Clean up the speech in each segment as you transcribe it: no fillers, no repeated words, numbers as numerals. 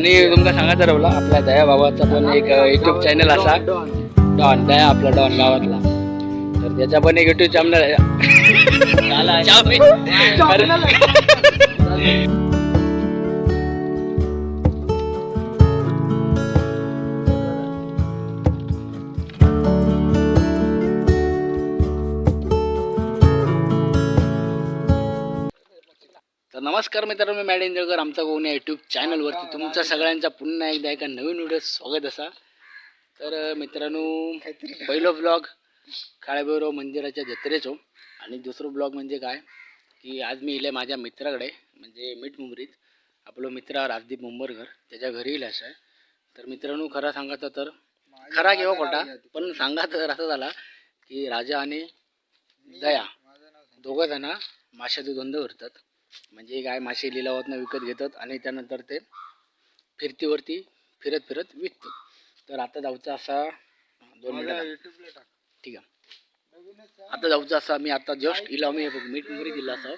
आणि तुमका सांगायचं राहिलं, आपल्या दया बाबाचा पण एक युट्यूब चॅनल असा डॉन दया, आपला डॉन गावातला, तर त्याचा पण एक युट्यूब चॅनल आहे. तर नमस्कार मित्रांनो, मी मॅड इंदळकर, आमचा कोण या यूट्यूब चॅनलवरती तुमच्या सगळ्यांचा पुन्हा एकदा एका नवीन व्हिडिओ स्वागत असा. तर मित्रांनो, पहिलो ब्लॉग काळभैरव मंदिराच्या जत्रेचो आणि दुसरं ब्लॉग म्हणजे काय की आज मी इले माझ्या मित्राकडे, म्हणजे मीठ मुंबरीत आपलो मित्र राजदीप मुंबरकर, त्याच्या घरी येईल असं आहे. तर मित्रांनो, खरा सांगायचं तर खरा किंवा खोटा पण सांगायचं तर असं झाला की राजा आणि दया दोघं जण माशाचे धंदे करतात. म्हणजे काय, मासे लिलावातनं विकत घेतात आणि त्यानंतर ते फिरतीवरती फिरत फिरत विकतात. तर आता जाऊचा असा 2 मिनिटं, ठीक आहे. आता जाऊचा असा मी आता जस्ट इलाव, मी हे बघ मीठ मुरी दिला असं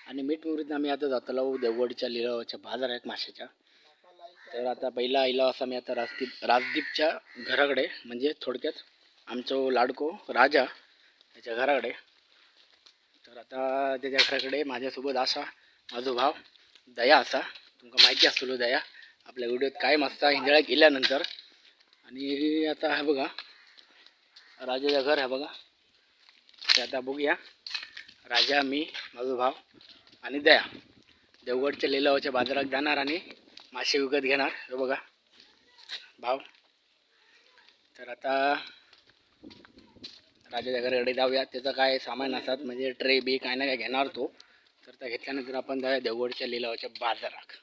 आणि मीठ मुरीत आम्ही आता जातलो देवगडच्या लिलावाच्या बाजारात माशाच्या. तर आता पहिला इलाव असा मी आता राजदीपच्या घराकडे, म्हणजे थोडक्यात आमचो लाडको राजा त्याच्या घराकडे. तर आता त्याच्या घराकडे माझ्यासोबत असा माझो भाव दया असा, तुमका माहिती असतो दया आपल्या व्हिडिओत कायम असता हिंजळ्यात गेल्यानंतर. आणि आता हा बघा राजाचं घर आहे बघा. ते आता बघूया, राजा, मी, माझो भाव आणि दया देवगडच्या लिलावाच्या बाजारात जाणार आणि मासे विकत घेणार. हे बघा भाव. तर आता राजाच्या घराकडे जाऊया. त्याचं काय सामान असतात, म्हणजे ट्रे बी काय ना काय घेणार तो. तर त्या घेतल्यानंतर आपण जाऊया देवगडच्या लिलावाच्या बाजारात.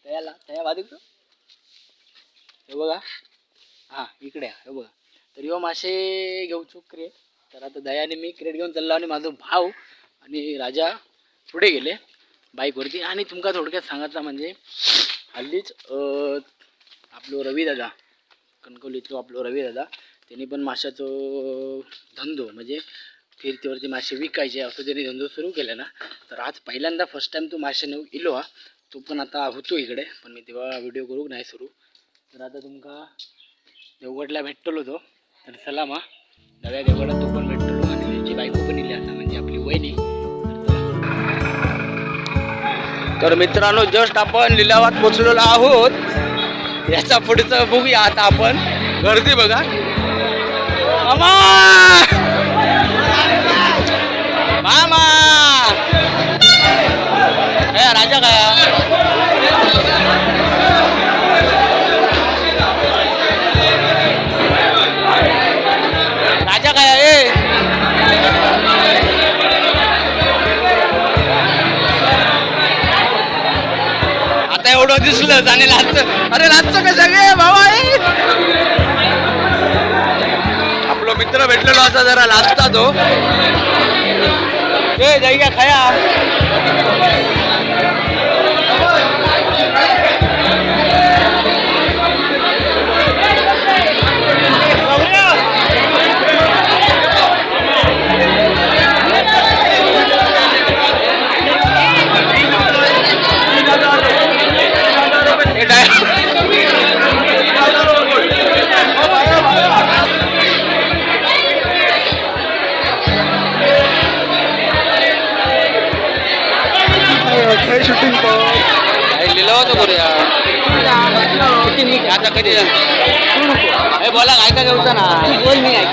तयाला तया बाजू हे बघा, हां इकडे हा, हे बघा. तर ह्यो मासे घेऊचो क्रेट. तर आता दयाने मी क्रेट घेऊन चाललो आणि माझा भाऊ आणि राजा पुढे गेले बाईकवरती. आणि तुमका थोडक्यात सांगायचं म्हणजे हल्लीच आपलो रवी दादा, कणकवलीतलो आपलो रवी दादा, त्यांनी पण माशाचो धंदो, म्हणजे फिरतीवरती मासे विकायचे असं त्यांनी धंदो सुरू केला ना. तर आज पहिल्यांदा फर्स्ट टाईम तो मासे नेऊ इलो हा. तो पण आता होतो इकडे, पण मी तेव्हा व्हिडिओ करू नाही सुरू. तर आता तुमका देवगडला भेटलो तो. तर चला मा नव्या देवगडात तो पण भेटलो आणि त्याची बायको पण इली आता, म्हणजे आपली वहिनी. तर चला. तर मित्रांनो, जस्ट आपण लिलावात पोचलेलो आहोत. याचा पुढचं बघूया आता आपण. गर्दी बघा. मामा, मामा, ए, राजा काय? राजा काय? ए, आता एवढं दिसलं आणि लाच, अरे लाच कसं गे भावा? ए? आपलो मित्र भेटलेलो असा जरा लाजता तो. ए जाई खाया. ए, शूटिंग. काय लिहिलं करूया आता कधी? ए बोला, काय काय घेऊचा ना? बोल, मी ऐक.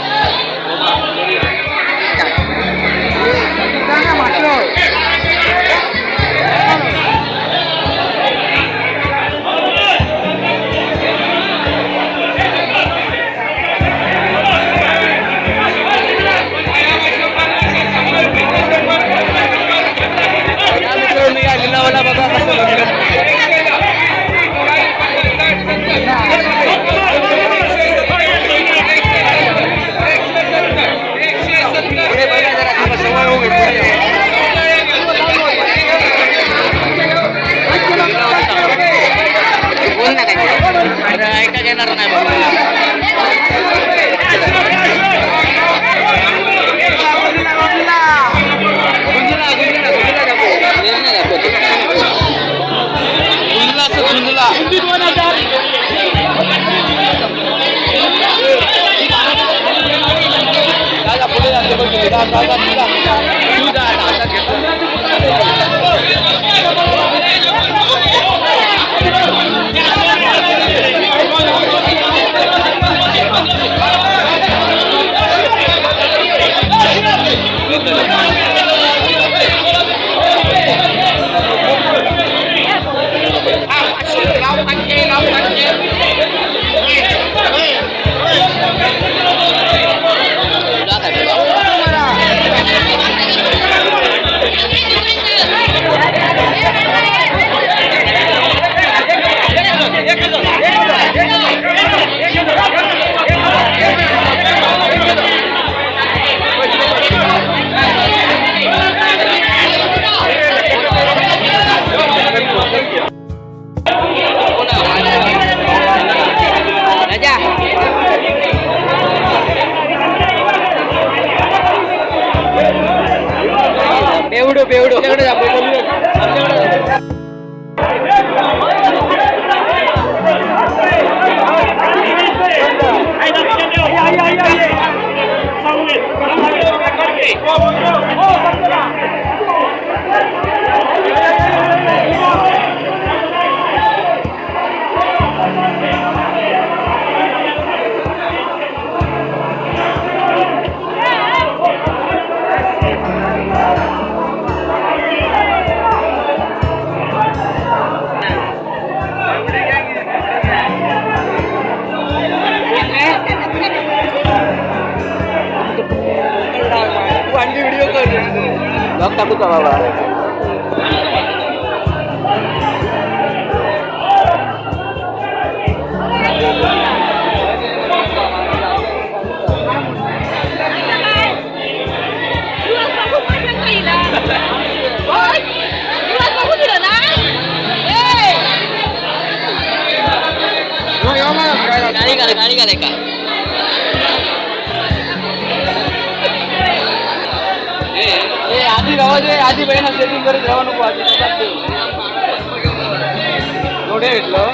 येणार नाही बाबा. बेवडो बेवडो ब्लॉग टाकू का बाबा? गाडी घाल, गाडी घाल का? ए आधी राहा दे, आधी बहिणा सेटिंग करत राहू नको, आधी जोडे घेतलं.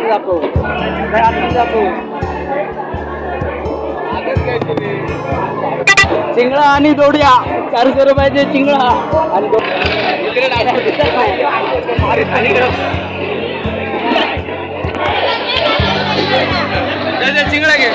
जातो जातो चिंगळा आणि दोड्या 400 रुपयाचे चिंगळा आणि चिंगळा घे.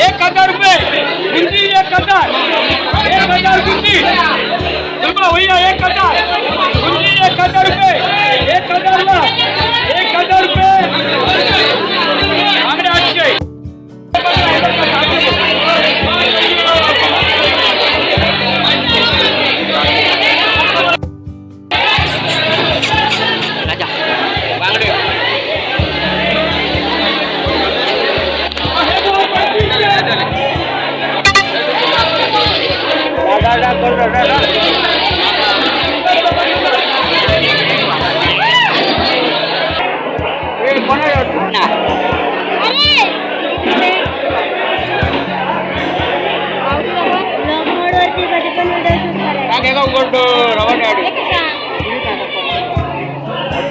एक हजार रुपये गुंजी, 1000, 1000 गुंजी भैया, 1000 गुंजी, 1000 रुपये, 1000 ला 1000 रुपये, बांगडे 800. राजा बांगडे. झाला उघड रवा नाही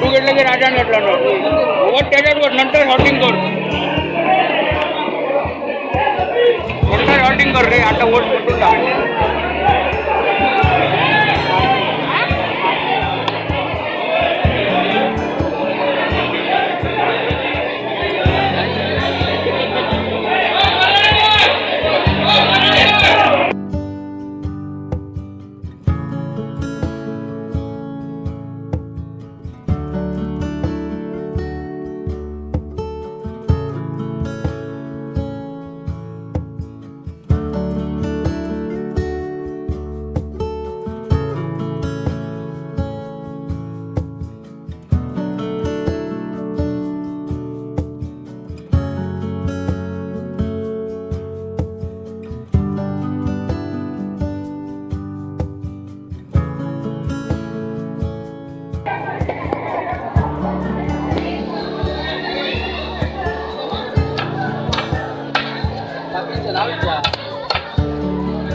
तू घेतलं की राजाने घेतला ना उघड त्याच्यात नंतर शॉटिंग कर, नंतर शॉटिंग कर रे. आता वोट कुठून टाक.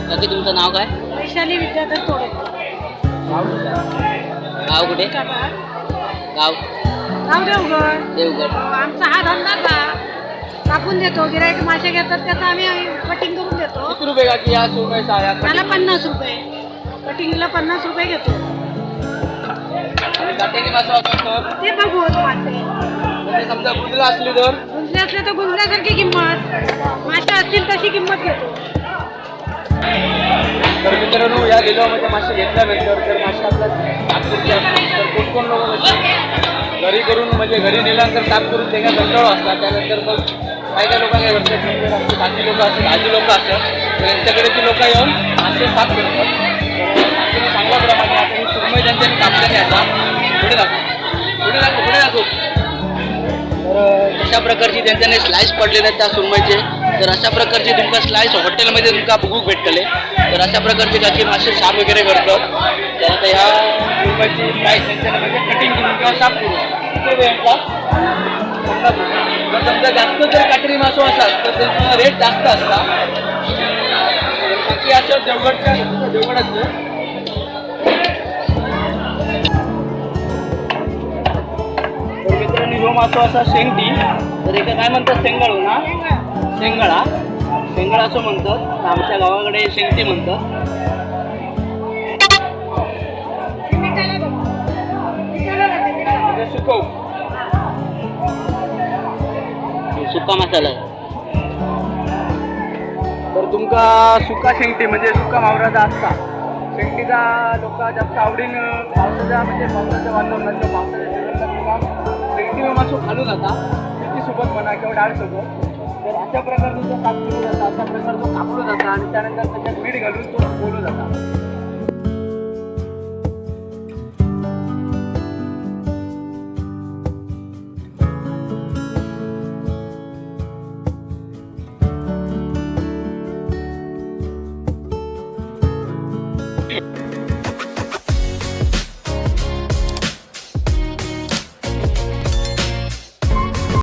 काकी, तुमचं नाव काय? वैशाली विद्याधर तोडे. गाव कुठे? गाव? गाव देवगड. देवगड. आमचा हा धंदाच हा, कापून देतो. गिराईक मासे घेतात, त्याचा आम्ही कटिंग करून देतो. किती रुपये काकी या सुरमईचा आया? त्याला 50 रुपये, कटिंगला 50 रुपये घेतो. आणि काट्यानी मासा असतो तर? ते बघू मासे. म्हणजे समजा गुंजला असली तर? गुंजले असले तर गुंजल्यासारखी किंमत, मासे असतील तशी किंमत घेतो. तर मित्रांनो, या लिलावामध्ये मासे घेतल्यानंतर जर मासे आपल्या साफ करून तर कोण कोण लोक कसे घरी करून, म्हणजे घरी नेल्यानंतर साफ करून त्याच्या कंटाळा असतात. त्यानंतर मग काही काही लोकांना काय करतात, म्हणजे आमचे काकी लोक असतात, आजी लोक असतात, तर त्यांच्याकडे ती लोक येऊन मासे साफ करतात. तर काकीने सांगल्याप्रमाणे आता ही सुरमई त्यांच्याने कापलेली. आता पुढे दाखव, पुढे दाखव, पुढे दाखव. तर अशा प्रकारची त्यांच्याने स्लाइस पडलेले आहेत त्या सुरमईचे. तर अशा प्रकारचे तुमका स्लाइस हॉटेलमध्ये तुमका बघूक भेटतले. तर अशा प्रकारचे काकी मासे साफ वगैरे करतात. तर आता ह्या सुरमईची प्राईस त्यांच्याने म्हणजे कटिंग करून किंवा साफ करून किती रुपये यांचा? 50 रुपये. जर समजा जास्त जर काटरी मासो असाल तर त्यांचा रेट जास्त असता. बाकी असं देवगडच्या देवगडाचे. तर मित्रांनी, ह्यो मासो असा शेंगटी, तर एका काय म्हणतात, शेंगाळू ना, शेंगाळा, शेंगाळा असं म्हणतात. आमच्या गावाकडे शेंगटी म्हणतात. म्हणजे सुकव सुका मसाला आहे. तर तुमका सुका शेंगटी म्हणजे सुका मावराचा असता. शेंगटीचा लोक जास्त आवडीनं पावसाच्या, म्हणजे पावसाच्या वातावरणात किंवा पावसाच्या सीझनला तुमका शेंगटी मासो खालू जाता, शेंगटीसोबत म्हणा किंवा डाळसोबत. तर अशा प्रकारचा जो साफ केला जाता, अशा प्रकारचा तो कापला जाता आणि त्यानंतर त्याच्यात मीठ घालून तो सुकवला जाता.